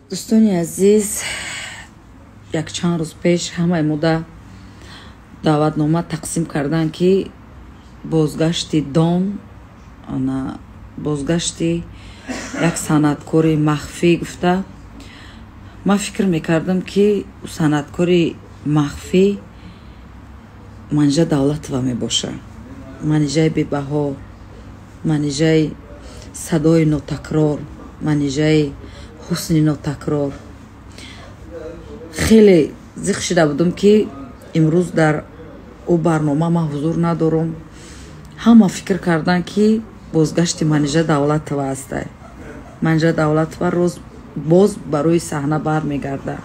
Дӯстони азиз, якчанд рӯз пеш ҳамаи мода даъватнома тақсим карданд, ки бозгашти Дон, бозгашти як санъаткори махфӣ гуфта. Ман фикр мекардам, ки санъаткори махфӣ Манижа Давлатова мебошад. Манижаи бебаҳо, Манижаи садои нотакрор, Манижаи ҳусни нотакрор. Хеле зиқ шида будам, ки имрӯз дар ӯ барнома ман ҳузур надорам. Ҳама фикр карданд, ки бозгашти Манижа Давлатова ҳастай. Манижа Давлатова рӯз боз ба рӯи саҳна бармегардад.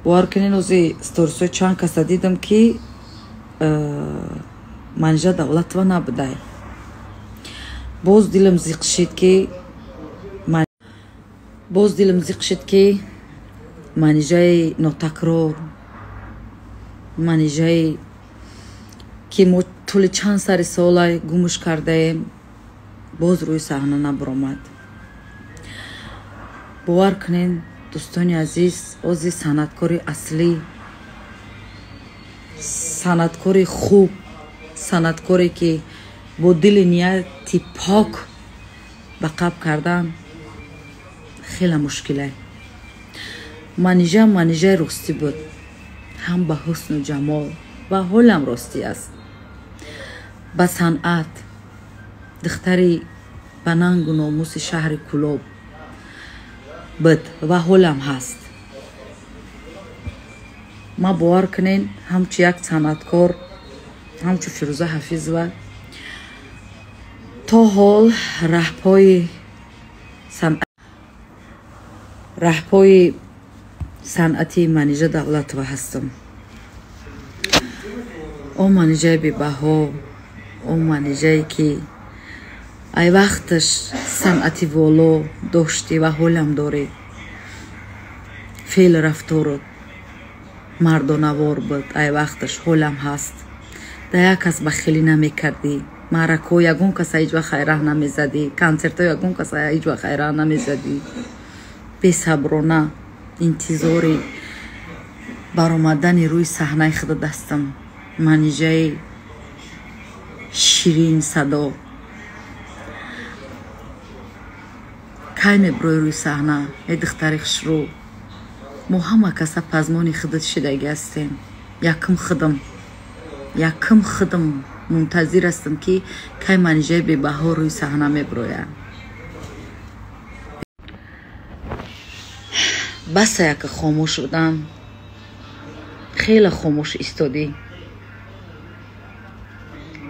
Бовар кунед, ози сторисҳои чанд каса дидам, ки Манижа Давлатова набудай. Боз дилам зиқ шид, ки боз дилам зиқ шид, ки Манижаи нотакрор, Манижаи ки мо тӯли чанд сари солай гумуш кардаем, боз рӯи саҳна набаромад. Бовар кунед, дӯстони азиз, ози санъаткори аслӣ, санъаткори хуб, санъаткоре ки бо дили нияти пок ба қаб кардан хеле мушкилай. Манижа манижаи ростӣ буд, ҳам ба ҳусну ҷамол ва ҳолам ростӣ аст, ба санъат, духтари ба нангу номуси шаҳри Кӯлоб буд ва ҳолам ҳаст. Ман, бовар кунед, ҳамчу як санъаткор, ҳамчу Фирӯза Ҳафизова, то ҳол раҳпои санъати Манижа Давлатова ҳастам. О Манижаи бебаҳо, о Манижае ки ай вақташ санъати воло доштӣ ва ҳолам дорӣ, феъл рафторут мардонавор буд, ай вақташ ҳолам ҳаст. Дар як кас бахилӣ намекардӣ, маъракаҳо ягон каса ҳеҷ вақт хайраҳ намезадӣ, консертҳо ягон каса ҳеҷ вақт хайраҳ намезадӣ. Бесаброна интизори баромадани рӯи саҳнаи худат ҳастам. Манижаи ширин садо, кай мебирои рӯи саҳна, э духтари хушрӯ? Мо ҳама каса пазмони худат шидагӣ ҳастем. Якум худам мунтазир ҳастам, ки кай Манижаи бебаҳо рӯи саҳна мебирояд. Баса яка хомӯш будан, хеле хомӯш истодӣ.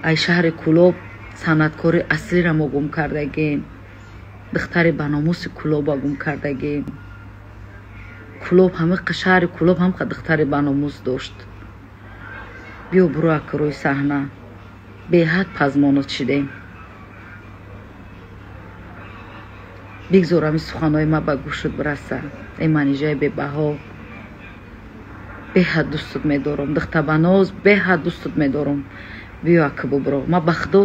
Ай шаҳри Кӯлоб санъаткори аслиро мо гум кардагем, духтари баномуси Кӯлоба гум кардагем. Кӯлоб ҳамиқа, шаҳри Кӯлоб ҳамқа духтари баномус дошт. Биё, буро ака рӯи саҳна, беҳад пазмонот шидем. Бигзор ҳамин суханҳои ман ба гӯшат бираса, эй Манижаи бебаҳо. Беҳад дӯстат медорам, духтабаноз, беҳад дӯстат медорам. Биё ака, бубро. Ман ба худо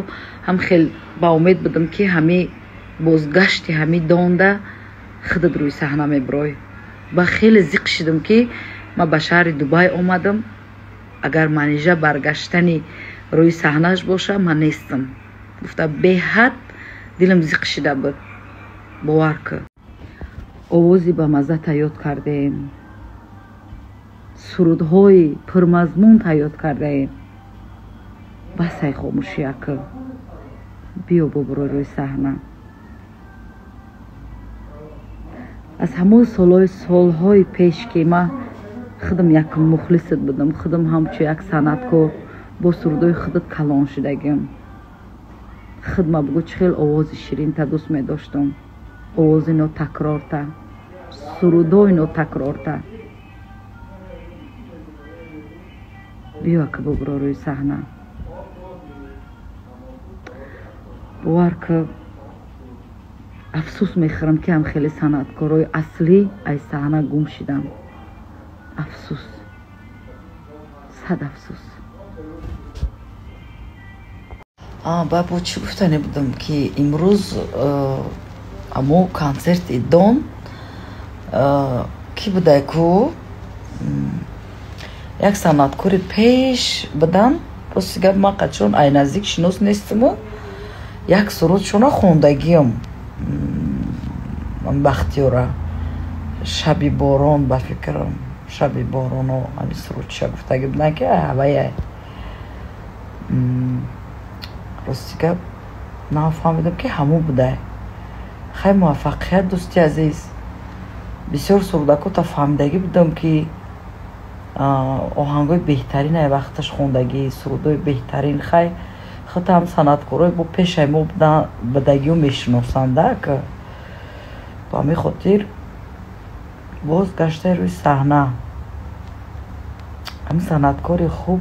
ҳам хел ба умед будам, ки ҳами бозгашти ҳами донда худат рӯи саҳна мебирой. Ба хеле зиқ шидам, ки ман ба шаҳри Дубай омадам. Агар Манижа баргаштани рӯи саҳнааш боша, ман нестам гуфта, беҳад дилам зиқ шида буд. Бовар кун, овози ба мазза тайёд кардаем, сурудҳои пурмазмун тайёд кардаем. Басай хомӯшӣ, ака, биё, бубурой рӯи саҳна. Аз ҳамон солҳои пеш, ки ман худам як мухлисат будам, худам ҳамчу як санъаткор бо сурудҳои худат калон шудагим. Худ ма бугӯ, чӣ хел овози ширинта дӯст медоштам, овози нотакрорта, сурудҳои нотакрорта. Биё ака, бубуро рӯи саҳна. Бовар ки, афсӯс мехӯрам, ки ҳам хеле санъаткорои аслӣ аз саҳна гум шиданд. Афсӯс, сад афсӯс. Ба бо чӣ гуфтане будам, ки имрӯз амо консерти Дон Ки будай ку, як санъаткори пеш будан. Рости гап, ман қачон ай наздик шинос нестиму, як сурудшона хондагиам, Бахтиёра, «Шаби борон», ба фикрам, «Шаби бороно», ҳами сурудша гуфтагӣ будан, ки ҳавая. Рости гап, нафаҳмидам, ки ҳамун будай. Хай, муваффақият, дӯсти азиз. Бисёр сурудакота фаҳмидагӣ будам, ки оҳангои беҳтарин ай вақташ хондагӣ, сурудои беҳтарин. Хай, худам санъаткорои бо пешаи мо будагиё мешиносанда, ба ҳамин хотир боз гаштаи рӯи саҳна. Ҳамин санъаткори хуб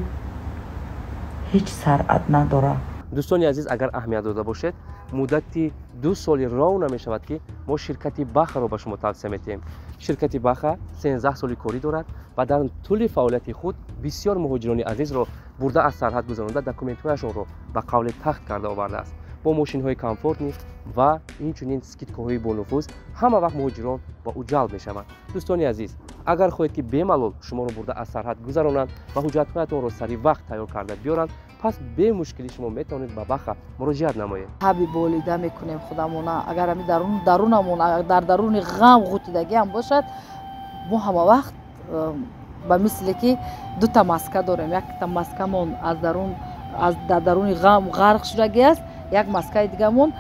ҳеҷ саръат надорад. Дӯстони азиз, агар аҳамият дода бошед, муддати 2 соли ров намешавад, ки мо ширкати Бахаро ба шумо тавсия метиҳем. Ширкати Баха 13 соли корӣ дорад ва дар тӯли фаъолияти худ бисёр муҳоҷирони азизро бурда аз сарҳад гузаронда, документҳояшонро ба қавле тахт карда овардааст. Бо мошинҳои комфортный ва инчунин скидкаҳои бонуфуз ҳама вақт муҳоҷирон ба ӯ ҷалб мешаванд. Дӯстони азиз, агар хоҳед, ки бемалол шуморо бурда аз сарҳад гузаронанд ва ҳуҷҷатҳоятонро сари вақт тайёр карда биёранд, пас бемушкилӣ шумо метавонед ба Баха муроҷиат намоед. Таби болида мекунем худамона. Агар ами дарунамон дар даруни ғам ғутидагиам бошад, мо ҳама вақт ба мисле ки дута маска дорем. Якта маскамон аз дарун, дар даруни ғам ғарқ шудагӣ аст, як маскаи дигамон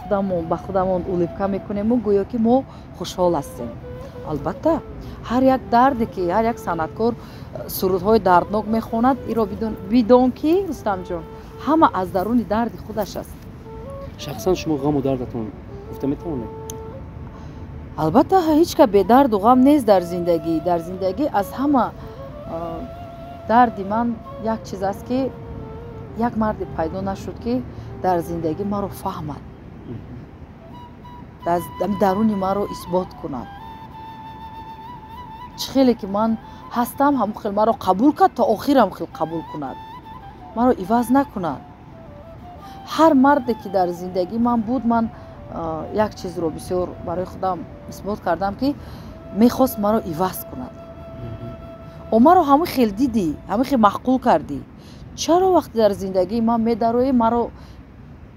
худамон ба худамон улыбка мекунему, гӯё ки мо хушҳол ҳастем. Албатта, ҳар як дарде ки ҳар як санъаткор сурудҳои дарднок мехонад, иро бидон, ки, Рустамҷон, ҳама аз даруни дарди худаш аст. Шахсан шумо ғаму дардатон гуфта метавонед? Албатта, ҳеҷ ка бедарду ғам нест дар зиндагӣ. Дар зиндагӣ аз ҳама дарди ман як чиз аст, ки як марде пайдо нашуд, ки дар зиндагӣ маро фаҳмад, даруни маро исбот кунад. Чӣ хеле ки ман ҳастам, ҳамон хел маро қабул кард, то охирам хел қабул кунад, маро иваз накунад. Ҳар марде ки дар зиндагии ман буд, ман як чизро бисёр барои худам исбот кардам, ки мехост маро иваз кунад. О, маро ҳамон хел дидӣ, ҳамон хел маъқул кардӣ, чаро вақте дар зиндагии ман медароӣ, маро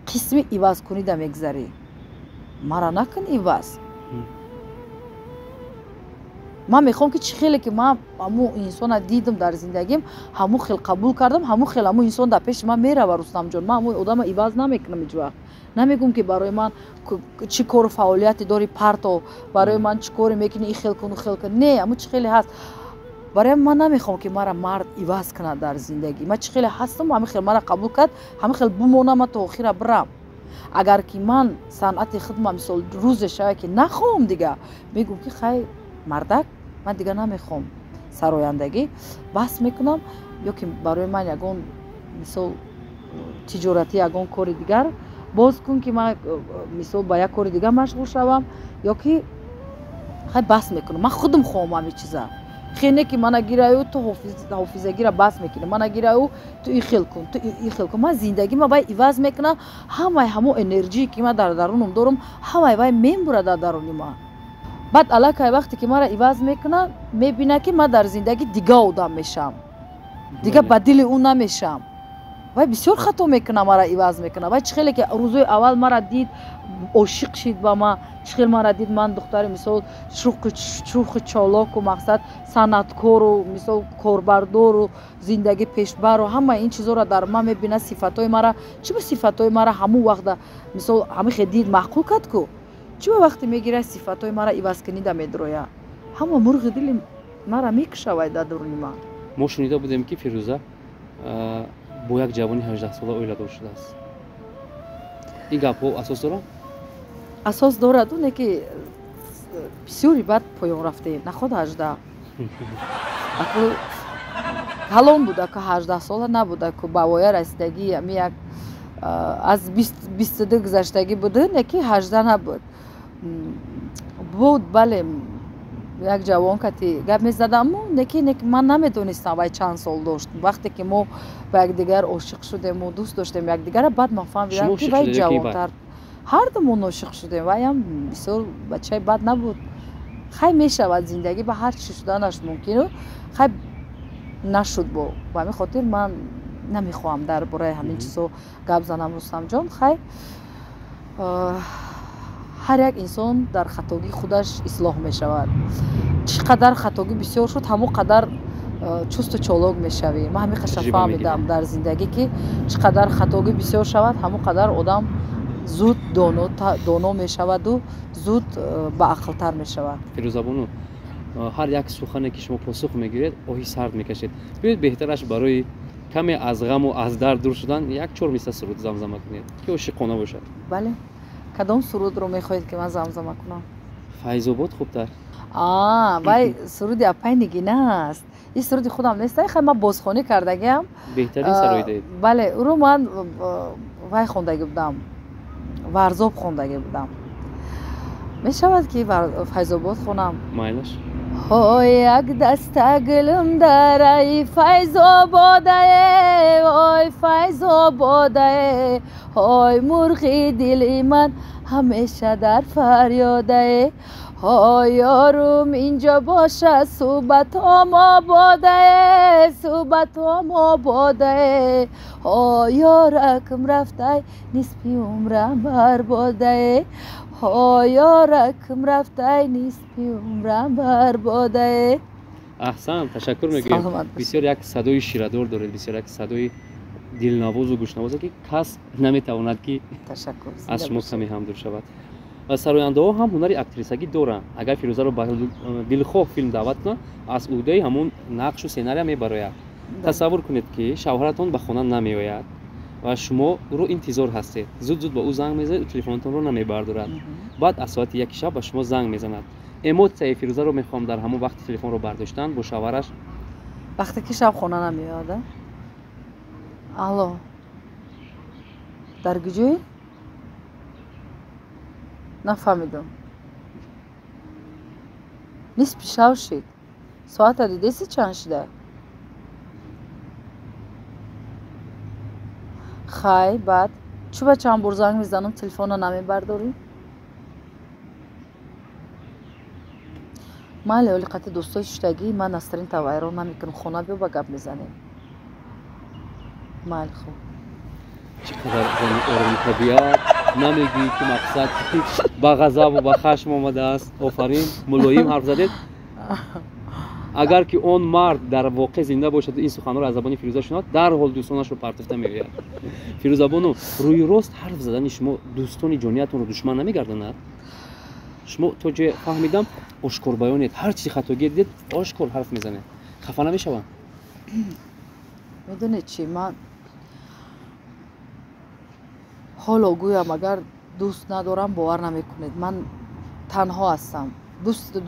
қисми ивазкунида мегзарӣ? Мара накун иваз. Ман мехоҳам, ки чӣ хеле ки ман ҳамун инсона дидам дар зиндагим, ҳамун хел қабул кардам, ҳамун хел ҳамун инсон дар пеши ман мерава. Рустамҷон, ман ҳамун одама иваз намекунам. Ҳеҷ вақт намегӯм, ки барои ман чӣ кору фаъолияте дори, парто, барои ман чӣ коре мекунӣ, и хел кун, хел кун. Не, ҳамун чӣ хеле ҳаст. Барои ман намехоҳам, ки мара мард иваз кунад дар зиндагӣ. Ман чӣ хеле ҳастам, ҳамин хел мара қабул кард, ҳамин хел бимонам, ман то охира бирам. Агар ки ман санъати худма, мисол, рӯзе шавад, ки нахоҳам дига, мегӯм, ки хай, мардак, ман дига намехоҳам сарояндагӣ, бас мекунам, ё ки барои ман ягон, мисол, тиҷоратӣ, ягон кори дигар боз кун, ки ман, мисол, ба як кори дигар машғул шавам, ё ки хай, бас мекунам. Ман худам хоҳам ҳамин чиза. Хене ки мана гираю, ту ҳофизагира бас мекунӣ, мана гираю, ту и хел кун, ту и хел кун. Ман зиндагима вай иваз мекунам, ҳамаи ҳамон энергие, ки ман дар дарунам дорам, ҳамаи вай мембурад дар даруни ман. Баъд аллакай вақте ки маро иваз мекунад, мебинад, ки ман дар зиндагӣ дига одам мешавам, дига ба дили ӯ намешавам. Вай бисёр хато мекунад, мара иваз мекунад. Вай чӣ хеле ки рӯзои аввал мара дид, ошиқ шид ба ман, чӣ хел мара дид, ман духтари, мисол, шӯху чолоку, мақсад, санъаткору, мисол, корбардору, зиндагӣ пешбару, ҳама ин чизоро дар ман мебинад, сифатҳои мара. Чӣ ба сифатҳои мара ҳамун вақта, мисол, ҳамин хел дид, маъқул кард ку? Чӣ ба вақте мегирад, сифатҳои мара ивазкунида медрояд, ҳама мурғи дили мара мекушавад дар дуруни ман. Мо шунида будем, ки Фирӯза бо як ҷавони 18сола оиладор шудааст. Ин гапҳо асос дорад? Асос дорад, оне ки бисёри баъд поён рафтем. Наход 18 аку калон буд, аку 18сола набуд, аку ба воя расидагӣ, ами як аз 22 гузаштагӣ буд, не ки 18 набуд. Буд, бале, як ҷавон кати гап мезадаму, неки ман намедонистам, вай чанд сол дошт. Вақте ки мо ба якдигар ошиқ шудему дӯст доштем якдигарра, баъд ман фаҳмидам, ки вай ҷавонтар. Ҳардумон ошиқ шудем. Вайам бисёр бачаи бад набуд. Хай, мешавад, зиндагӣ ба ҳар чӣ шуданаш мумкину. Хай, нашуд. Бо ба ҳамин хотир ман намехоҳам дар бораи ҳамин чизҳо гап занам, Рустамҷон. Хай, ҳар як инсон дар хатогии худаш ислоҳ мешавад. Чӣ қадар хатогӣ бисёр шуд, ҳамон қадар чусту чолок мешавӣ. Ман ҳамин қаша фаҳмидам дар зиндагӣ, ки чӣ қадар хатогӣ бисёр шавад, ҳамон қадар одам зуд доно мешаваду зуд баақлтар мешавад. Фирӯзабону, ҳар як сухане ки шумо посух мегиред, оҳи сард мекашед. Биёед, беҳтараш барои каме аз ғаму аз дард дур шудан як чор мисра суруд замзама кунед, ки ошиқона бошад. Бале, кадом сурудро мехоҳед, ки ман замзама кунам? Файзобод хубтар. Вай суруди апай Нигина аст, ин суруди худам нест. Хай, ман бозхонӣ кардагиам. Беҳтарин сароидаед. Бале, ӯро ман вай хондагӣ будам, Варзоб хондагӣ будам. Мешавад, ки Файзобод хонам? Майлаш. Ҳой, як даста гулм дараи Файзободае, ой, Файзободае, ҳой, мурғи дили ман ҳамеша дар фарёдае, ҳой, ёрум инҷо боша, суҳбатом ободае, суҳбатом ободае, ҳой, ёракм рафтай, нисфи умрам барбодае, ҳой, ёракм рафтай, нисфи умрам барбодае. Аҳсан, ташаккур мегӯем. Бисёр як садои ширадор доред, бисёр як садои дилнавозу гӯшнавозе, ки кас наметавонад, ки аз шумо каме ҳам дур шавад. Сарояндаҳо ҳам ҳунари актрисагӣ доранд. Агар Фирӯзаро ба дилхоҳ филм даъват кунанд, аз ӯҳдаи ҳамон нақшу сценария мебарояд. Тасаввур кунед, ки шавҳаратон ба хона намеояд ва шумо ӯро интизор ҳастед. Зуд зуд ба ӯ занг мезанед, ӯ телефонатонро намебардорад. Баъд аз соати 1 шаб ба шумо занг мезанад. Эмоцияи Фирӯзаро мехоҳам дар ҳамон вақти телефонро бардоштан бо шавҳараш. Вақте ки шаб хона намеояд? Алло, дар куҷоӣ? Нафаҳмидам. Нисфи шав шид, соата дидеси чанд шида? Хай, баъд чӯ ба чанд бор занг мезанам, телефонро намебардорӣ? Майли, оли қати дӯстои шуштагӣ ман насринта вайрон намекунам. Хона биё, ба гап мезанем. Майли, хуб. Чӣ қадар зани оромтабиат! Намегӯӣ, ки мақсад ба ғазабу ба хашм омадааст. Офарин, мулоим ҳарф задед. Агар ки он мард дар воқеъ зинда бошад, ин суханҳоро аз забони Фирӯза шунавад, дарҳол дӯстонашро партофта меояд. Фирӯзабону, рӯи рост ҳарф задани шумо дӯстони ҷониятонро душман намегардонад? Шумо, то ҷое фаҳмидам, ошкорбаёнед. Ҳар чизи хатогие дидед, ошкор ҳарф мезанед. Хафа намешаванд? Медонед чӣ, ман ҳоло гӯям, агар дӯст надорам, бовар намекунед. Ман танҳо ҳастам.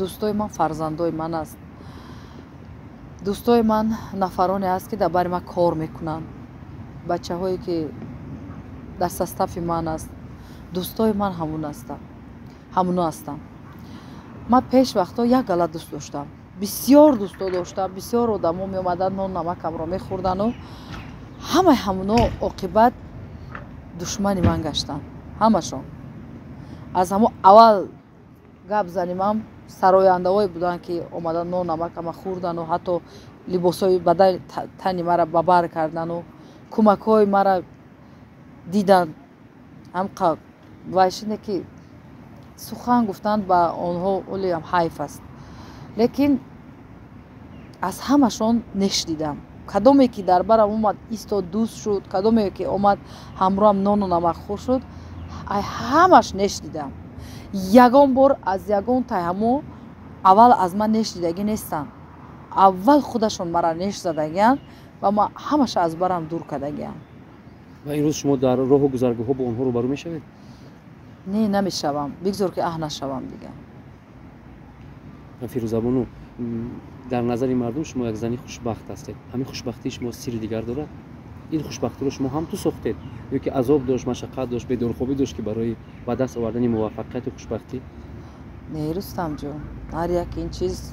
Дӯстои ман фарзандои ман аст. Дӯстои ман нафароне аст, ки дар бари ман кор мекунанд, бачаҳое ки дар состави ман аст. Дӯстои ман ҳамун ҳастанд, ҳамуно ҳастанд. Ман пеш вақтҳо як гала дӯст доштам, бисёр дӯсто доштам, бисёр одамо меомаданд, нон намакамро мехӯрдану ҳамаи ҳамуно оқибат душмани ман гаштанд ҳамашон. Аз ҳамо аввал гап занимам, сарояндаҳое буданд, ки омадан, нон намакама хӯрдану ҳатто либосҳои бадани тани мара ба бар кардану кӯмакҳои мара дидан. Ҳамқа вайшине, ки сухан гуфтан ба онҳо олиам ҳайф аст, лекин аз ҳамашон неш дидам. Кадоме ки дар барам омад, истод, дӯст шуд, кадоме ки омад, ҳамроҳам нону намакхӯр шуд, ай ҳамаш неш дидам. Ягон бор аз ягон тайҳамо аввал аз ман неш дидагӣ нестанд. Аввал худашон мара неш задагианд ва ман ҳамаша аз барам дур кардагиам. Ва имрӯз шумо дар роҳу гузаргоҳҳо бо онҳо рӯбарӯ мешавед? Не, намешавам. Бигзор, ки аҳ нашавам дигар. Фирӯзабону, дар назари мардум шумо як зани хушбахт ҳастед. Ҳамин хушбахтии шумо сирри дигар дорад? Ин хушбахтиро шумо ҳам ту сохтед ё ки азоб дошт, машаққат дошт, бедорхобӣ дошт, ки барои ба даст овардани муваффақияту хушбахтӣ? Не, Рустамҷон, ҳар як ин чиз